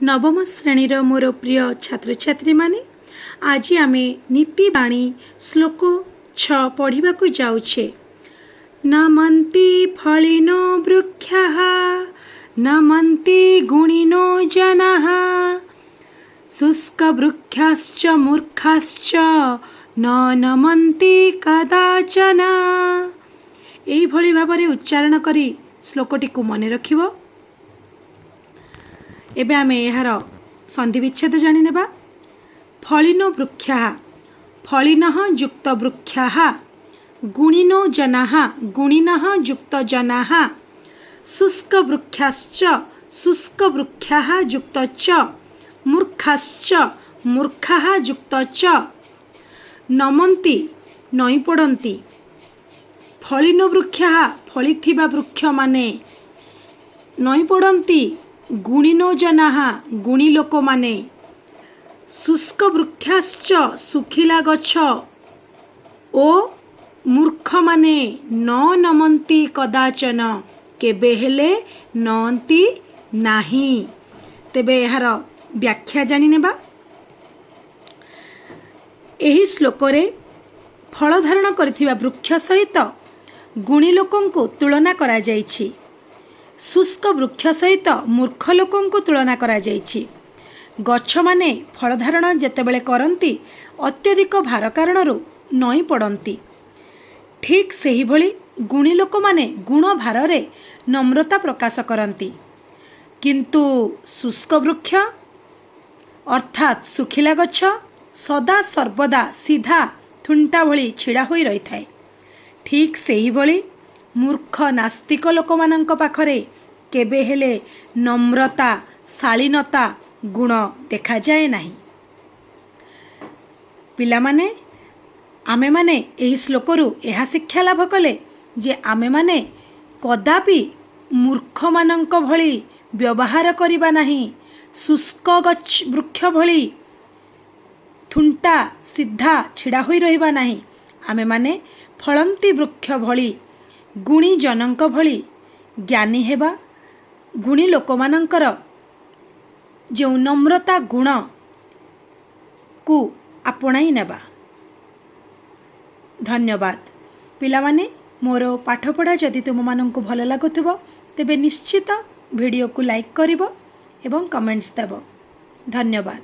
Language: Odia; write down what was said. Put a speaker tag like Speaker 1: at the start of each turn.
Speaker 1: ନବମ ଶ୍ରେଣୀର ମୋର ପ୍ରିୟ ଛାତ୍ରଛାତ୍ରୀମାନେ, ଆଜି ଆମେ ନୀତିବାଣୀ ଶ୍ଲୋକ 6 ପଢ଼ିବାକୁ ଯାଉଛେ। ନମନ୍ତି ଫଳିନୋ ବୃକ୍ଷାଃ, ନମନ୍ତି ଗୁଣିନୋ ଜନାଃ, ଶୁଷ୍କବୃକ୍ଷାଶ୍ଚ ମୂର୍ଖାଶ୍ଚ ନ ନମନ୍ତି କଦାଚନ। ଏଇଭଳି ଭାବରେ ଉଚ୍ଚାରଣ କରି ଶ୍ଲୋକଟିକୁ ମନେ ରଖିବ। ଏବେ ଆମେ ଏହାର ସନ୍ଧି ବିଚ୍ଛେଦ ଜାଣିନେବା। ଫଳିନୋ ବୃକ୍ଷାଃ, ଫଳିନଃ ଯୁକ୍ତ ବୃକ୍ଷାଃ, ଗୁଣିନୋ ଜନାଃ, ଗୁଣିନଃ ଯୁକ୍ତ ଜନାଃ, ଶୁଷ୍କ ବୃକ୍ଷାଶ୍ଚ, ଶୁଷ୍କ ବୃକ୍ଷାଃ ଯୁକ୍ତ ଚ, ମୂର୍ଖାଶ୍ଚ, ମୂର୍ଖାଃ ଯୁକ୍ତ ଚ, ନମନ୍ତି, ନଇଁ ପଡ଼ନ୍ତି, ଫଳିନୋ ବୃକ୍ଷାଃ, ଫଳିଥିବା ବୃକ୍ଷମାନେ ନଇଁ ପଡ଼ନ୍ତି, ଗୁଣିନୋ ଜନାଃ, ଗୁଣୀ ଲୋକମାନେ, ଶୁଷ୍କ ବୃକ୍ଷାଶ୍ଚ, ଶୁଖିଲା ଗଛ ଓ ମୂର୍ଖମାନେ, ନ ନମନ୍ତି କଦାଚନ, କେବେ ହେଲେ ନଅନ୍ତି ନାହିଁ। ତେବେ ଏହାର ବ୍ୟାଖ୍ୟା ଜାଣିନେବା। ଏହି ଶ୍ଲୋକରେ ଫଳ ଧାରଣ କରିଥିବା ବୃକ୍ଷ ସହିତ ଗୁଣୀ ଲୋକଙ୍କୁ ତୁଳନା କରାଯାଇଛି। ଶୁଷ୍କ ବୃକ୍ଷ ସହିତ ମୂର୍ଖ ଲୋକଙ୍କୁ ତୁଳନା କରାଯାଇଛି। ଗଛମାନେ ଫଳ ଧାରଣ ଯେତେବେଳେ କରନ୍ତି, ଅତ୍ୟଧିକ ଭାର କାରଣରୁ ନଇଁ ପଡ଼ନ୍ତି। ଠିକ୍ ସେହିଭଳି ଗୁଣୀ ଲୋକମାନେ ଗୁଣ ଭାରରେ ନମ୍ରତା ପ୍ରକାଶ କରନ୍ତି। କିନ୍ତୁ ଶୁଷ୍କ ବୃକ୍ଷ, ଅର୍ଥାତ୍ ଶୁଖିଲା ଗଛ, ସଦା ସର୍ବଦା ସିଧା ଥୁଣ୍ଟା ଭଳି ଛିଡ଼ା ହୋଇ ରହିଥାଏ। ଠିକ୍ ସେହିଭଳି ମୂର୍ଖ ନାସ୍ତିକ ଲୋକମାନଙ୍କ ପାଖରେ କେବେ ହେଲେ ନମ୍ରତା, ଶାଳୀନତା ଗୁଣ ଦେଖାଯାଏ ନାହିଁ। ପିଲାମାନେ, ଆମେମାନେ ଏହି ଶ୍ଲୋକରୁ ଏହା ଶିକ୍ଷା ଲାଭ କଲେ ଯେ ଆମେମାନେ କଦାପି ମୂର୍ଖମାନଙ୍କ ଭଳି ବ୍ୟବହାର କରିବା ନାହିଁ, ଶୁଷ୍କ ଗଛ ବୃକ୍ଷ ଭଳି ଥୁଣ୍ଟା ସିଧା ଛିଡ଼ା ହୋଇ ରହିବା ନାହିଁ। ଆମେମାନେ ଫଳନ୍ତି ବୃକ୍ଷ ଭଳି, ଗୁଣୀଜନଙ୍କ ଭଳି ଜ୍ଞାନୀ ହେବା, ଗୁଣୀ ଲୋକମାନଙ୍କର ଯେଉଁ ନମ୍ରତା ଗୁଣକୁ ଆପଣାଇ ନେବା। ଧନ୍ୟବାଦ ପିଲାମାନେ। ମୋର ପାଠପଢ଼ା ଯଦି ତୁମମାନଙ୍କୁ ଭଲ ଲାଗୁଥିବ, ତେବେ ନିଶ୍ଚିତ ଭିଡ଼ିଓକୁ ଲାଇକ୍ କରିବ ଏବଂ କମେଣ୍ଟସ୍ ଦେବ। ଧନ୍ୟବାଦ।